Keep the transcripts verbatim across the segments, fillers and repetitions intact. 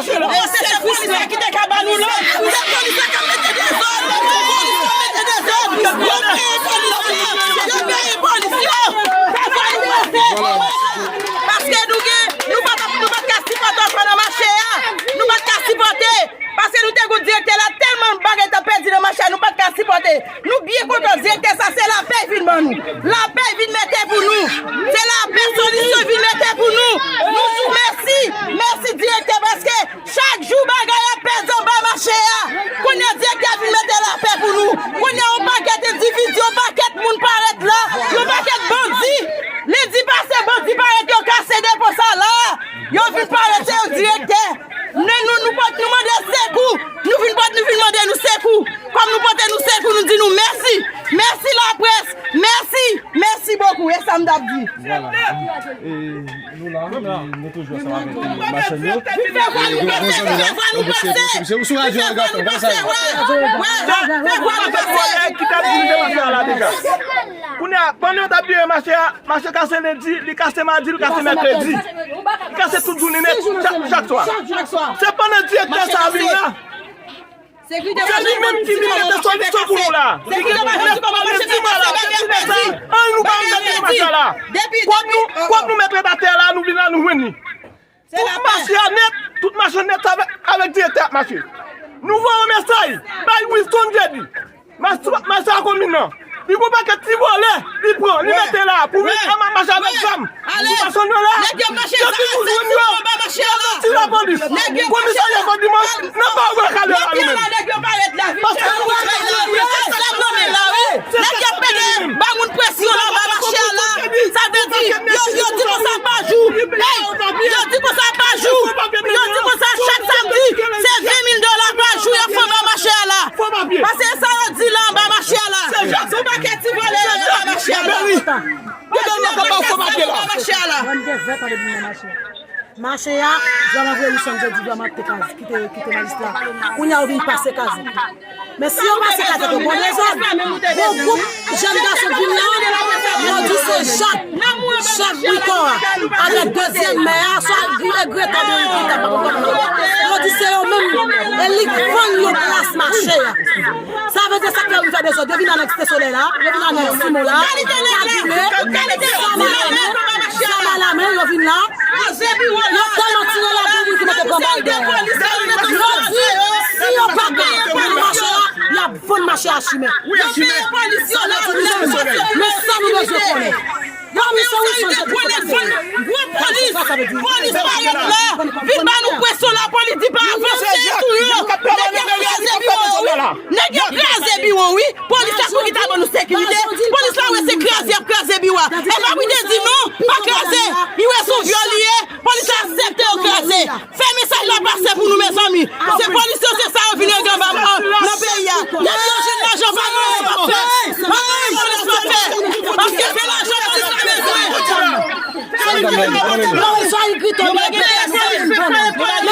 E se polis la ki te ka ba nou lòd. Se polis la k ap mete dezòd. Polis la mete dezòd. Yo peye polis yo. Yo peye polis yo. Fè vwa nou pase. Paske nou gen, nou pa t, nou pa t ka sipòte anfan nan mache a. Nou pa t ka sipòte. Paske nou te gen direktè la, tèlman bagay t ap pèdi nan mache a, nou pa t ka sipòte. Nou byen kontan direktè sa, se lapè l vin ban nou. Lapè l vin mete pou nou. Se lapè solisyon l vin mete pou nou. Nou di w mèsi. Mèsi direktè, paske chak jou bagay ap pèdi anba mache a. Kounye a direktè vin mete lapè pou nou. Kounye a yon pakèt endividi, yon pakèt moun parèt la, yon pakèt bandi. Lendi pase, bandi parèt, yo kase depo sa la. Yo vin parèt, se yo direktè. Men nou, nou pot, nou mande sekou. Nou vin pot, nou vin mande nou sekou. Kòm nou pote nou sekou, nou di nou mèsi. Mèsi laprès. Mèsi. Mèsi bokou. E sa m t ap di. Vwala. E nou la, e nou toujou ansanm avèk, e, machann yo. Vin fè vwa nou pase, vin fè vwa nou pase. Misye sou radyo a, gason, konsa. Wè, wè, fè vwa nou pase. Kòlèg ki t ap dirije mache a la deja. Kounye a, pandan yo t ap dirije mache a, mache kase lendi, li kase madi, li kase mèkredi. Li kase tout jounen nèt, chak, chak swa. Se pandan direktè sa a vin la. Se li menm ki vin mete solisyon pou nou la. Li di, "Mèt, nou pa mete mache a la." Kòb nou, kòb nou met atè la, nou vin la, nou jwenn li. Tout mache a nèt, tout mache nèt avèk, avèk direktè ap mache. Nou voye yon mesaj bay Wilson Jeudy. Mas-, mache a komin nan. Li gon pakèt ti vòlè, li pran, li mete la pou vin anba mache avèk zam. Pou machann yo la. Depi nou jwenn yo, y ap soti lapolis. Komisarya Fòdimans, n ap ba yo bwa kale la nou menm. Paske nou pa ka jwenn yo. Nèg yo pede ba moun presyon anba mache a la. Sa vle di, yo, yo di konsa pa jou. Ey, yo di konsa pa jou. Yo di konsa chak samdi. Se ven mil dola pa jou y ap fè anba mache a la. Paske sa yo di la anba mache a la. Se yon pakèt ti vòlè yo anba mache a la. Yo di yo pa fè anba mache a la. Mache a, Djòl anvoye Wilson Jeudy Blanc te kaz, kite, kite majistra. Kounye a yo vin pase kaz li. Men si yo pase kaz li, yo bon dezòd. Bon gwoup jèn gason k vin la, yo di se Jacques, chèf Brikò a, avèk dezyèm mè a, swa Gre-, Greta de Rita, pa konprann non. Yo di se yo menm, e li k vann yo plas mache a. Sa vle di sa k fè yo vin fè dezòd. Yo vin la nan Site Solèy la, yo vin la nan Simon la, Kabile, Samalamen, Samalamen, yo vin la. Yo tèlman tire la pou moun ki mete pran bal dèyè. Yo di, si yo pa ka vann mache a, y ap vann mache a chimè. Sa vle di nou bezwen konnen. Men sa nou bezwen konnen. Komisè Wilson Jeudy te pase. Gwo polis, polis parèt la, vin ba nou presyon lapolis di pa avanse sou yo. Nèg yo kraze biwo, wi. Nèg yo kraze biwo, wi. Polis la pou ki ta ban nou sekirite. Polis la wè se kraze y ap kraze biwo a. E pa pou te di non, pa kraze. Li wè se yon vyòl li ye. Polis la aksepte yo kraze. Fè mesaj la pase pou nou, mezanmi. Se polis yo, se sa yo vin regle anba, nan peyi a. Depi yo jwenn lajan pa nou, yo p ap fè. Pa nou, polis p ap fè. Paske se lajan polis la bezwen. Yo bezwen grito, men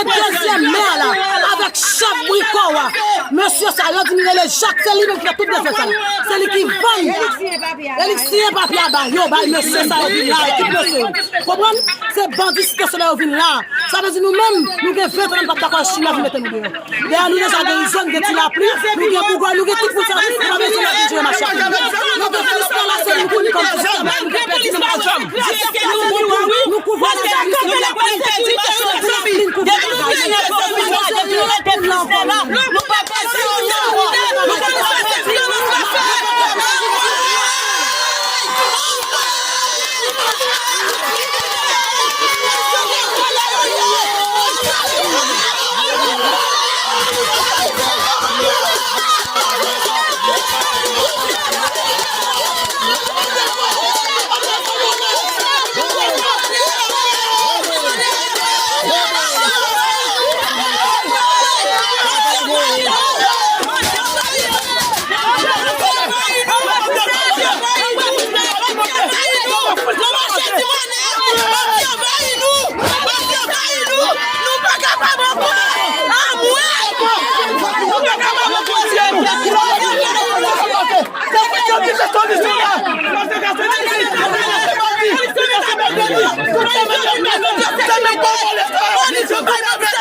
dezyèm mè la, avèk chèf Brikò a. Mesye sa, yo di m rele Jacques, se li menm ki fè tout dezòd sa. Se li ki vann. E li k siyen papye a ba yo, bay mesye sa yo vin la, ekip mesye yo. Konprann? Se bandi Site Solèy yo vin la. Sa vle di nou menm, nou gen ven tan n ap dakò chimè vin mete nou deyò. Dèyè nou deja gen izòn, gen ti lapli, nou gen bougòy, nou gen tout moun sa, nou pa bezwen lòt moun jere mache a. Nou gen plis nan la seri nou konnen kòm sistèm, nou gen pèdi nan mache a. Nou kouvri nan la seri nou kouvri bagay.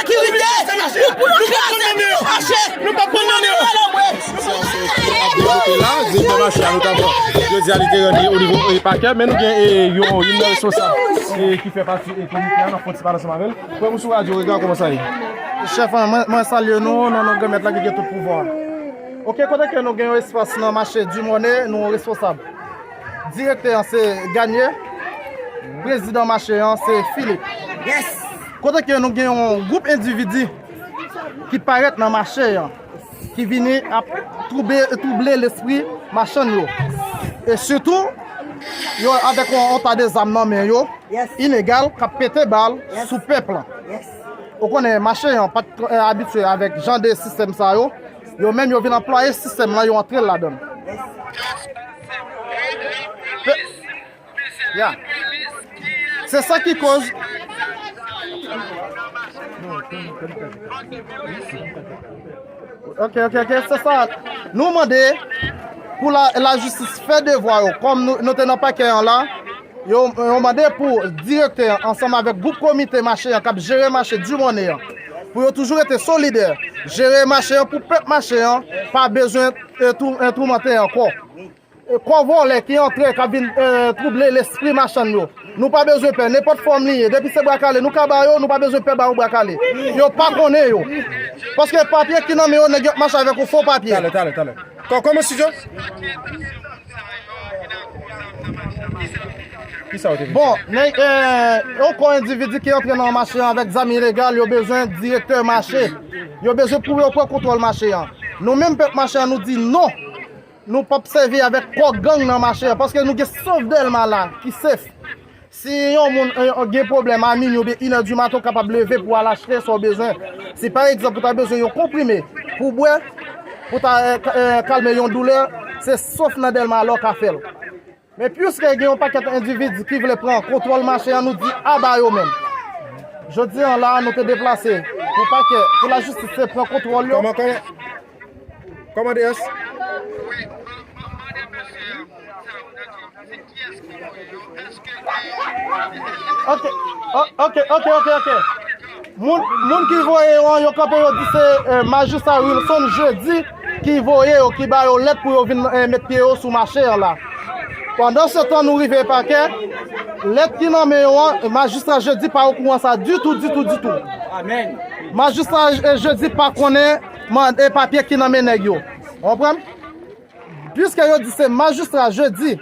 Sekirite! Spesyalis te rann li o nivo, e, pakè, men nou gen, e, yon, youn nan responsab, e, ki fè pati, e, komite a, n ap fè yon ti pale ansanm avè l. Frè m sou radyo, Rega, kòman sa ye? Chèf, mwen, mwen salye nou nan non Granmèt la ki gen tout pouvwa. Oke, kote ke nou gen yon espas nan mache Dimòne, nou responsab. Direktè an se Ganye, prezidan mache an se Filip. Yes! Kote ke nou gen yon gwoup endividi ki parèt nan mache an, ki vini ap twoube, twouble lespri machann yo. E sitou, yo avèk yon, yon ta de zam nan men yo, yes, ilegal, k ap pete bal, yes, sou pèp lan. Yes. Ou konnen, mache an pa t, eh, abitye avèk jan de sistèm sa yo. Yo menm, yo vin anplwaye sistèm lan, yo antre ladan l. Pe-, Ya. Se sa ki koz. Ok, ok, ok, se sa. Nou mande pou la, lajistis fè devwa yo. Kòm nou, nou te nan pakè an la, yo, yo mande pou direktè an, ansanm avèk gwoup komite mache an, k ap jere mache Dimòne an, pou yo toujou rete solidè, jere mache an pou pèp mache an pa bezwen, eh, tou-, eh, toumante ankò. E, kò vòlè ki antre, k ap vin, eh, twouble lespri machann yo. Nou pa bezwen pè, nenpòt fòm li ye. Depi se bra kale, nou ka ba yo, nou pa bezwen pè ba yo bra kale. Yo pa konnen yo. Paske papye ki nan men yo, nèg yo ap mache avèk yon fo papye. Talè, talè, talè. Kò-, kòman, Sidjo? Kisa w te vin fè? Bon, nèg, eh, yon kò endividi ki antre nan mache an avèk zam ilegal, yo bezwen direktè mache. Yo bezwen pou yo pran kontwòl mache an. Nou menm pèp mache an, nou di non. Nou p ap sèvi avèk kò gang nan mache an, paske nou gen Sof Dèlma la, ki sef. Si yon moun, eh, gen pwoblèm a minwi oubyen inè di maten, ou kapab leve pou al achte sa w bezwen. Si pa egzanp, ou ta bezwen yon konprime pou bwè, pou ta, eh, ka-, eh, kalme yon doulè, se Sof nan Dèlma la w ka fè l. Men piske gen yon pakèt endividi ki vle pran kontwòl mache an, nou di aba yo menm. Jodi an la, nou te deplase pou pakè, pou lajistis te pran kontwòl yo. Kòman, kòman, kòman D S? Ok, o-, ok, ok, ok, ok. Moun, moun ki voye yo an, yo kanpe, yo di se, eh, majistra Wilson Jeudi ki voye yo, ki ba yo lèt pou yo vin, eh, met pye yo sou mache an la. Pandan se tan nou rive pakè, lèt ki nan men yo an, majistra Jeudi pa okouran sa ditou, ditou, ditou. Amèn. Majistra, eh, Jeudi pa konnen man-, eh, papye ki nan men nèg yo. Ou konprann? Piske yo di se majistra Jeudi,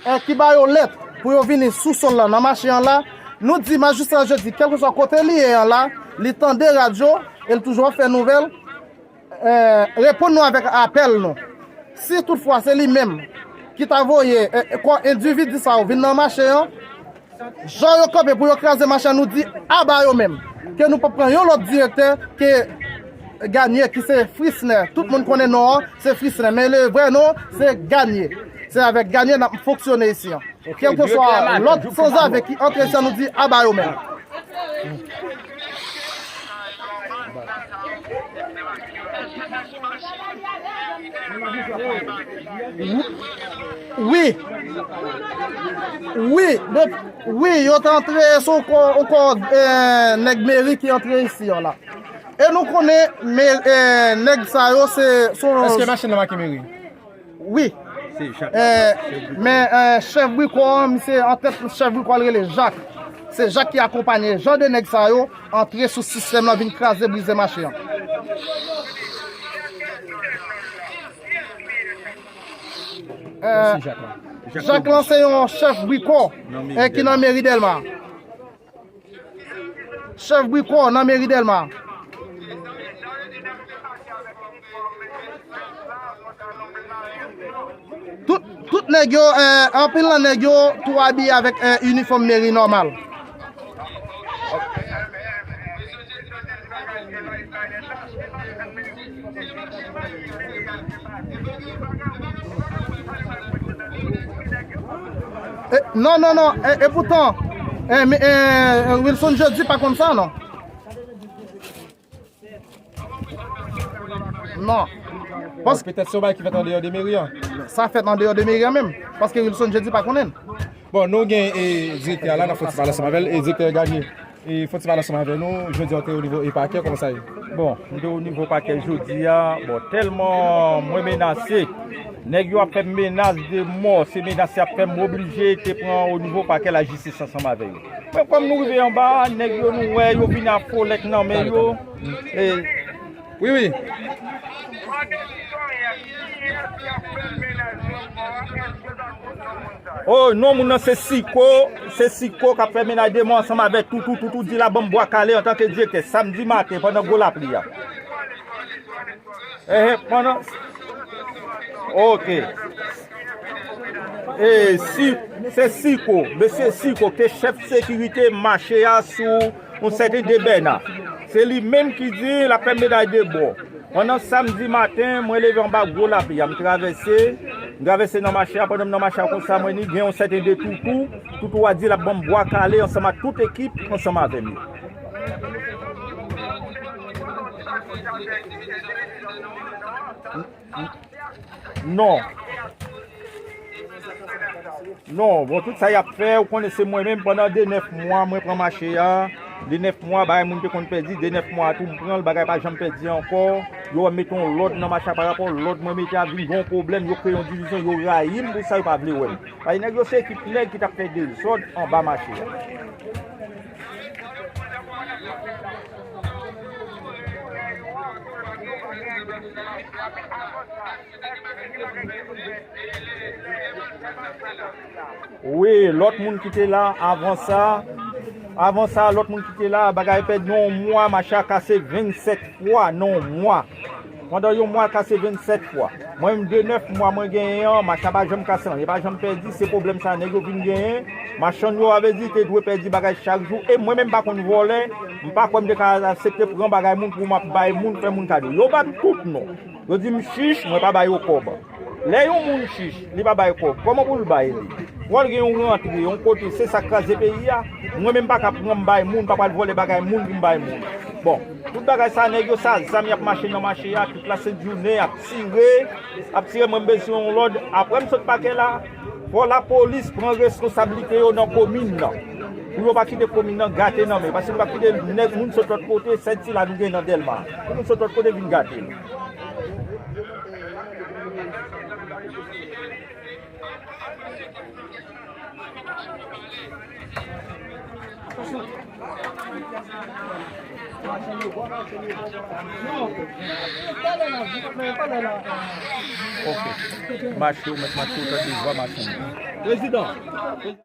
eh, ki ba yo lèt pou yo vini sou sòl la, nan mache an la, nou di majistra Jeudi, kèlkeswa kote li ye an la, li tande radyo, e l toujou ap fè nouvèl, eh, reponn nou avèk apèl nou. Si toutfwa se li menm ki ta voye, eh, eh, kò endividi sa yo vin nan mache an, jan yo kanpe pou yo kraze mache an, nou di aba yo menm. Ke nou p ap pran yon lòt direktè ke Ganye, ki se Frisner. Tout moun konnen non an, se Frisner. Men le vrè non, se Ganye. Se avèk Ganye n ap fonksyone isi an. Kèlkeswa lòt sanzave ki antre isi an, nou di aba yo menm. Wi. Wi, depi, wi, yo te antre sou kò, kò, eh, nèg meri ki antre isi an la. E nou konnen, me-, eh, nèg sa yo se, se yon... Èske machin nan make meri? Wi. Se Jak. Eh, men, eh, chèf brikò an, misye an tèt chèf brikò, l rele Jak. Se Jak ki akonpanye jan de nèg sa yo antre sou sistèm nan, vin kraze brize mache an. Eh, Jak lan se yon chèf brikò, eh, ki nan meri Dèlma. Chèf brikò nan meri Dèlma. Tout, tout nèg yo, eh, anpil nan nèg yo tou abiye avèk, eh, inifòm meri nòmal. Eh, non, non, non. E, e poutan, eh, men, eh, Wilson Jeudi pa konn sa, non. Non. Pas- Petèt se yon bagay ki fèt andeyò de meri an. Sa fèt andeyò de meri an menm. Paske Wilson Jeudi pa konnen. Bon, nou gen, eh, direktè a la, n ap fè ti pale ansanm avè l, e direktè Ganye. E fò ti pale ansanm avè nou, jodi a w te o nivo e pakè, kòman sa ye? Bon, m te o nivo pakè jodi a, bon, tèlman mwen menase, nèg yo ap fè m menas de mò, se menas y ap fè m, m oblije te pran o nivo pakè lajistis ansanm avè yo. Men kòm nou rive anba, nèg yo nou wè, yo vin a folèt nan men yo. E Wi, wi. Oh, non, moun nan se Siko, se Siko k ap fè menaj de mò ansanm avèk Toutou. Toutou di l ap ban m bwa kale antanke direktè. Samdi maten, pandan gwo lapli a. Eh, eh, pandan. Ok. E si, se Siko, mesye Siko, ki te chèf sekirite mache a sou yon sèten De Bèna. Se li menm ki di l ap fè medaj de bò. Pandan samdi maten, mwen leve anba gwo lapli a, m travèse, m travèse nan mache a, pandan m nan mache a konsa, mwen ni gen yon sèten De Toutou, Toutou a di l ap ban m bwa kale ansanm ak tout ekip, ansanm avè m yo. Non. Non, bon, tout sa y ap fè, ou konnen se mwen menm, pandan de nèf mwa, mwen pran mache a, de nèf mwa, bagay moun te konn pèdi, de nèf mwa tou, m pran l, bagay pa janm pèdi ankò, yo wè m mete yon lòd nan mache a, pa rapò lòd mwen mete a vin gen yon pwoblèm, yo kreye yon divizyon, yo rayi m pou sa, yo pa vle wè m. Paske nèg yo se ekip nèg ki t ap fè dezòd anba mache a. Wi, lòt moun ki te la avan sa, avan sa, lòt moun ki te la, bagay pèdi nan yon mwa, mache a kase vennsèt fwa nan yon mwa. Pandan yon mwa, l kase vennsèt fwa. Mwen menm, de nèf mwa mwen genyen an, mache a pa janm kase anyen, pa janm pèdi, se pwoblèm sa nèg yo vin genyen. Machann yo, a vle di, te dwe pèdi bagay chak jou, e mwen menm, m pa konn vòlè, m pa kwè m te ka aksepte pran bagay moun pou m ap bay moun, fè moun kado. Yo ba m tout non. Yo di m chich, mwen pa ba yo kòb. Lè yon moun chich, li pa bay kòb, kòman pou l bay li? Fò l gen yon rantre, yon kote, se sa k kraze peyi a. Mwen menm pa ka pran m bay moun, pa pral vòlè bagay moun pou m bay moun. Bon, tout bagay sa, nèg yo sa zam y ap mache nan mache a, tout lasent jounen, ap tire, ap tire, mwen m bezwen yon lòd. Apre m sot pakè la, fò lapolis pran responsablite yo nan komin nan. Pou yo pa kite komin nan gate nan men, paske nou pa kite nèg moun sot lòt kote, sèt sila nou gen nan Dèlma. Pou moun sot lòt kote vin gate nou. Ok. Mache, ou mèt mache, ou tande vwa machann. Prezidan.